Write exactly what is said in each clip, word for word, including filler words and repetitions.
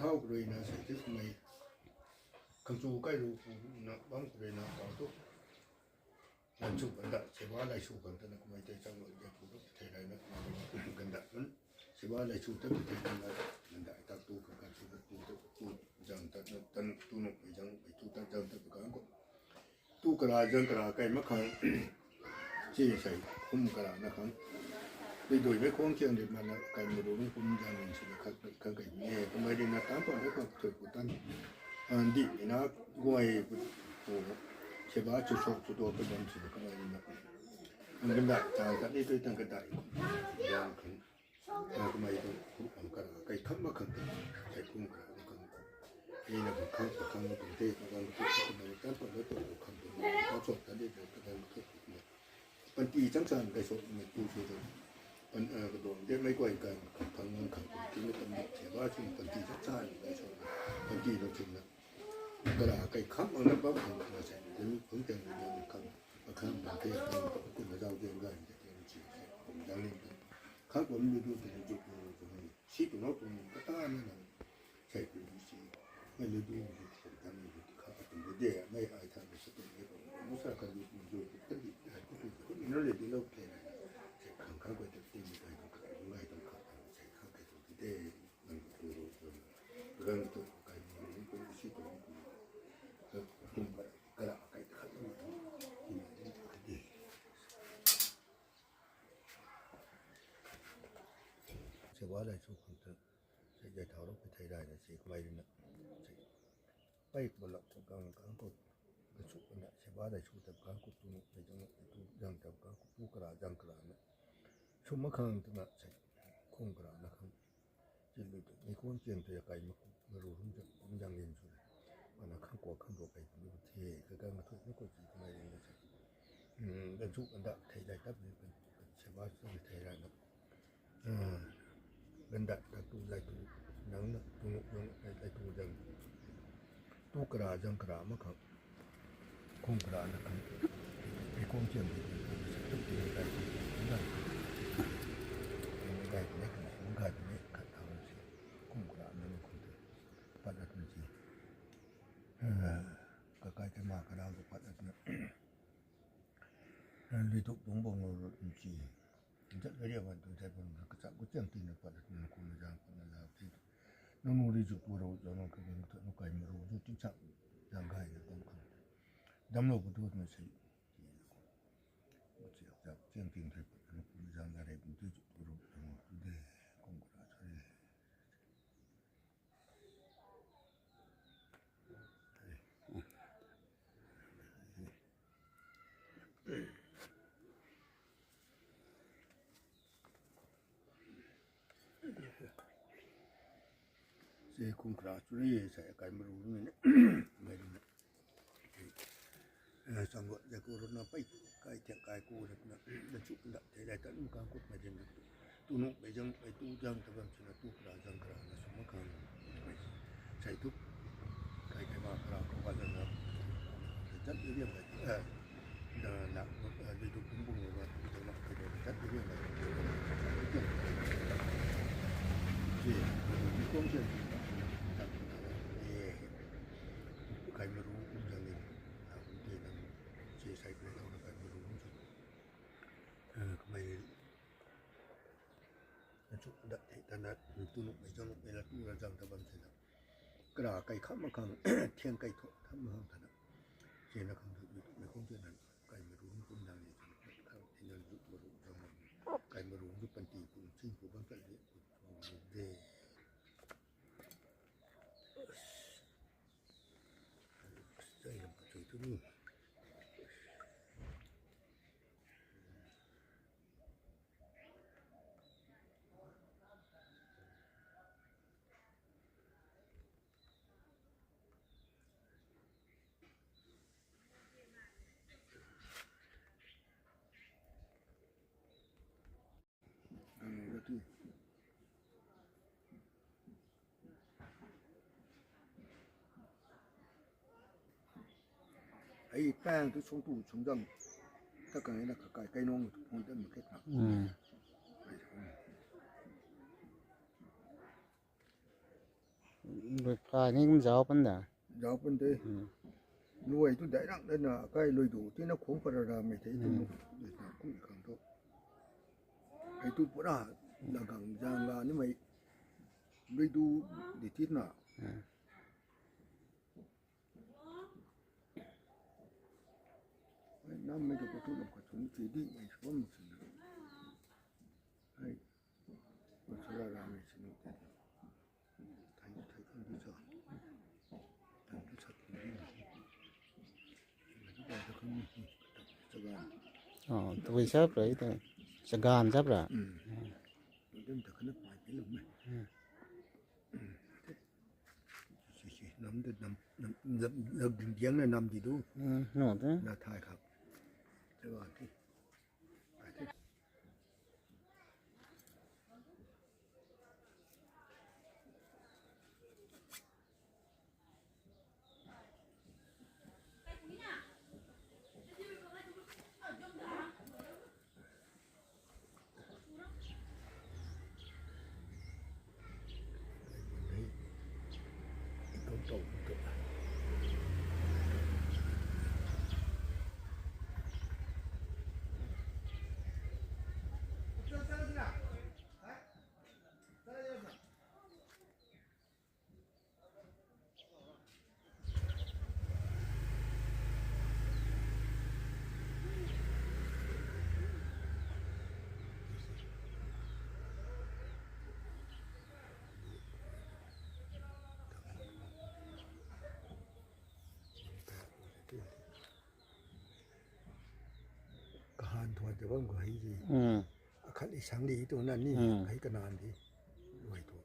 Thau kruina sei tei kumei khangchu kai ru pu na bam kruina tau tu. Ganchu ganda seba laisu khang tana kumei tei chang loi de pu thei rai na kumei ganda man seba laisu ta pu thei ganda ganda tak tu khang ganchu tu tu tu jang ta na tan tu nok pei jang pei tu ta jang ta pu khang ko. Tu kara jang kara kai mak khang, chi sei khum kara na khang. Dui dui mei khwang chiang di mana kai mei ru ni kum jang nin sina khang kai ni e. Kamei di na tan pan de khang thui pu tan. An di na guay pu pu. Seba chu sok chu do pu jang sina kamei di na. An ganda chang ta ni tui tan ganda. Jang khang. Kamei tu khum kara kai kham mak khang kai khum kara na khang. Ni na khang khang khang tu te khang tu kamei tan pan de tu khang tu ta sok ta de khang tu. Panty chang chan kai sok na tu su tu. Pan, eh, kadong de mei guay kan khang nang khang tu tina tam ni che ba chun panty chang chan kai sok. Panty nang chun na. Kara kai kham ang na bam khang na se. Dui khang teng na khang. Akhang na te khang kun na zau de ngai de te chi se. Dang ling ta. Khang kun lu du te ju ku tu ni. Si tu nau tu ni kata na na. Sei tu ni si. Mei lu du ni tu ta ni lu tu kha tu de de. Mei ai tha ni sa tu ni ko. Mu sa ka lu tu ju tu ta di. Ai ku tu ku ni no le di lo ke na. Sei khang khang ko ta ti ni kai ko kai ngai tu kha. Sei khang kai tu de de. Nang tu ru tu. Rang tu kai ni ku si tu ni ku. Kum ba kara kai ta kha tu. Ti ni ka di. Seba laisu khang ta, sei jai thau ru pu thei rai na sei kamei di na, sei pei pu lak pu kang kang pu, kachu na seba laisu ta kang ku tu ni, pei jang tu jang ta kang ku tu kara jang kara na. Sum mak khang tu na sei, khum kara na khang. Chi lu tu, ni khwang chiang tu ya kai mak, mei ru rum jang, kum jang nin su. Mana khang ko khang ru kai tu ni the, ka kang thu ni ko chi kamei di na sei. Hmm, ganchu ganda thei dai tap ni kan, kan seba chu thei rai na. Ah, ganda ta tu lai tu, nang na tu, nang lai, lai tu jang. Tu kara jang kara mak khang. Khum kara na khang. Ni khwang chiang di. Tu ti ni kai tu, nang. Ni kai tu ni, nang kai tu ni, khat thau si. Khum kara na ni khum tu. Pat na tu si. Ah, ka kai ta ma kara tu pat na tu. Lui tuk dung bang lo ru chi. Jat gari avan tu jat bang na kachak ku chiang ti na pat na kum na jang pat na jang ti. Nang nu ri ju pu ro jang nang ka bang tu nu kai mei ru ju ti chak jang gai na bang khang. Dam lo pu tu na sei. Ti na ko. Ku chiang jang chiang ti thei pat na kum na jang da rei pu tu ju pu ro jang tu de. Kum kara sa de. Sei khum kara chu ri sei kai mei ru ni, mei ru ni. Eh, chang ru de ku ru na pei kai thiak kai ku de na, na chu na thei dai ta nu kang kut mei din na. Tu nu pei jang, pei tu jang ta bam chuna tu kara jang kara na sum mak khang. Sei tu. Kai kai ma kara ko ba na. Jat di liam kai. Eh, na, na, eh, di tu kum bung na, tu na kai jat di liam kai. Di, di kong chen. Jat di na. Di. Kai mei ru kum jang ni. Na kum di na. Sei sei kai tau na kai mei ru kum chen. Eh, kamei. Chu dat thei tana, tu nuk mei jang nuk mei la tu ra jang ta bam thei na. Kara kai kham mak khang, thiang kai thu kham mak khang tana. Chena khang thu, mei khong chena, kai mei ru kum jang ni, khang thei na ju mei ru jang mak. Kai mei ru ju panty pu, ching pu bam ta ni, pu, pu, de. Zai lam ka chui tu ni. Ai pang tu sung tu sung dam. Ta kang na ka kai kai nong tu phone dam ke ta. Hmm. Lui phai ni kum zauc pan da. Zauc pan de. Hmm. Lui tu dai rang de na, kai lui du, tina khung para ra mei te, tu Hmm. Lui na kum khang tu. Ai tu pura, na gang zang la ni mei. Lui du, di tina. Hmm. Ai, nam mei tu ko tu lam khat tu ni ti di mei suam si na. Ai, ko sara ra mei si ni te. Thai, thai kan di sa. Thai tu sa kan di. Thai tu sa kan di. Sa kan. Oh, tu sa pra ita. Sa kan sa pra. Hmm. Dem ta kan pai pe lo mei. Hmm. Si, si, nam de, nam, nam, nam, nam, diang na nam di du. Hmm, no de. Na thai khap. Sa kan di. Thai tu. Kahan thuan te bam ko hei di. Hmm. Akhat i sang di tu na ni, Hmm. Hei kanan di. Luai tu.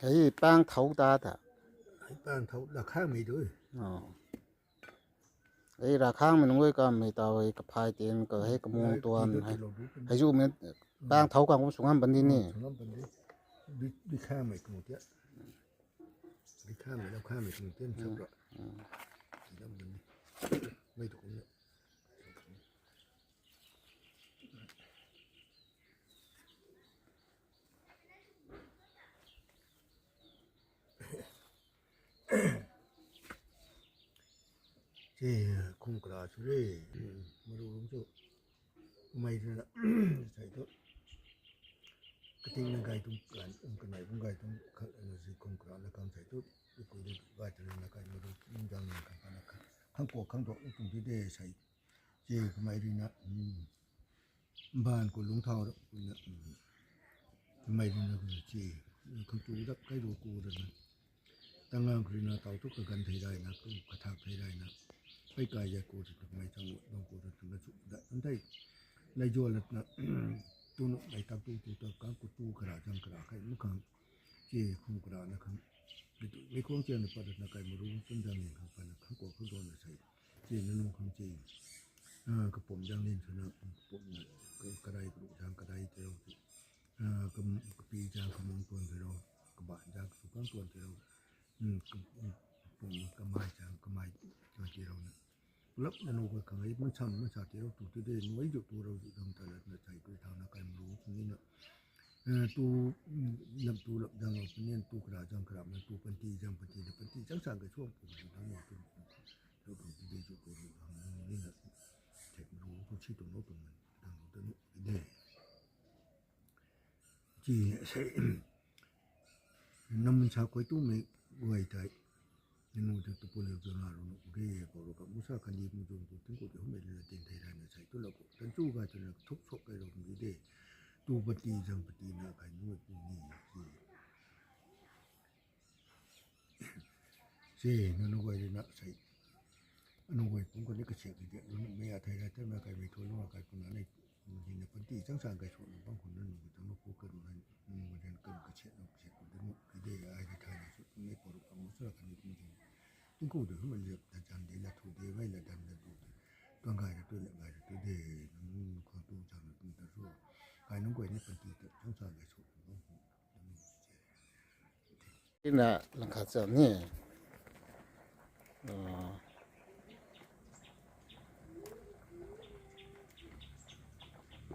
Hei pang thau ta ta. Hei pang thau la khang mei du. Oh. Hei ra khang mei nunc gui kam mei tau hei kaphai tin ka hei kamung tuan hei. Hei zu mei pang thau kang kum sungam ban di ni. Sungam ban di. Di, di khang mei kung tia. Di khang mei, lau khang mei kung tia, sap ra. Di lam ban di. Mei tu kum ni. Che, khung kra chu re, maru lung chu, mei rui na, sai tu, kating na gai tung kan, kanei bung gai tung, kha, na si khung kra na kam sai tu, ikui de gai tu na kai maru, nung jang na kai na kai, khang kua khang dok tung di de sai, che, kamei rui na, hmm. Mbaanv khou lungc thau rap na, kamei rui na kha che, khang tu dap kai ru ku rui na. Tangang khou rui na tau tu kaganv thei rayna, kathak thei rayna. Pei kai zat ku rui na kamei chang bang ku rui na chu dat an thei. Lei zuan lat na, tu nu mei tak tu tu tak kang ku tu kara chang kara kai nu khang. Che khung kara na khang. Mei tu, mei khang che na pat na kai maru, tun jang ni khang pat na khang kua khang dok na sai. Che na nung khang che. Ah, kapum jang nin swna, kapum na, ka-, kadai karu jang kadai tei rau ti. Ah, kam-, kapi jang kamung tuan tei rau, kaban jang kasu kang tuan tei rau. Hmm, ka-, kapum na kamai jang kamai tuan tei rau na. Pulap na nung khang hei, man sam, man sa tei rau tu tei de, nuai zu tu rau zu dam ta lat na chai kui thau na kai maru, tu ni na. tu, lam tu lam zang lo puni, tu kara zang kara, tu panty zang panty, na panty zang sang kai suang pu, tu tang tu, tu tu de, tu tu tu tang ni na, thek ru tu si tu lo tu, tang tu ni de. Chi sei, namun sa koi tumei guay tei, nanu ta tu puleu zona ru nu de, ko ru ka musa kani mu zung tu tingku de humei la tin thei ra na sai tu la ko. Tan chu ga tu na thuk sok kai ru mi de. Tu pati zang pati na kai nu tu ni chi. Sei, nanu guay de na sei. Anu guay pum kani kasiak di de, anu mei a thei ra, thei mei kai mei thu, anu kai pum na nei, jin na panty chang sang kai sw na bang khun na nu tang lu pu ka ru na, nu gu jan kan kasiak na kasiak ku de nu, ki de ai de thai na sw, mei paru ka mu sw ra kani kum jin. Tingku de hu ma liap ta jan de la thu de, mei la dan la du de. Tuang gai ra tu le gai ra tu de, nanu khang tu chang na tu ta sw. Kai nunc guay ni panty ta chang sang kai sw na bang khun. Ina langkhat cham ni. Ah.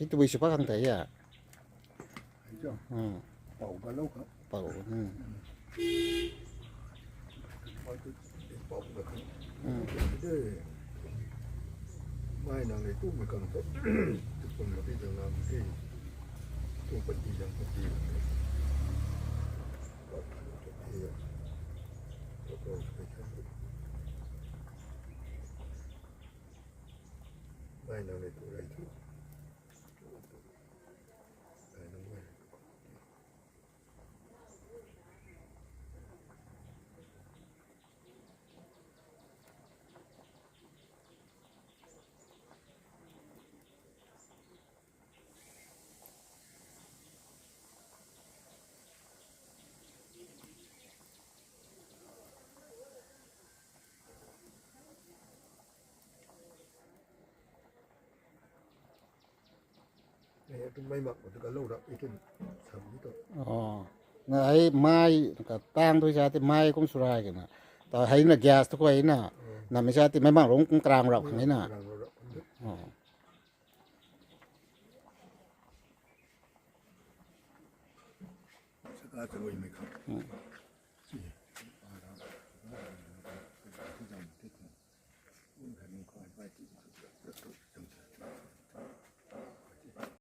Hei tabui si pa khang tei a. Hei cho. Hmm. Pau ka lou ka. Pau. Hmm. Pau ka. Hmm. Mai nang le tu mai kang to. Tu pun na ti jang na ti. Tu pati jang pati. Hei tu mai mak tu ka lou ra, i tu sam ni tu. Oh. Na hei mai ka tang tu sa ti mai kum surai ka na. Ta hei na gas tu ko hei na. Hmm. Na mi sa ti mai mak rong kum krang rau khang hei na. Krang rau rau. Oh. Saka tu mai khang. Hmm.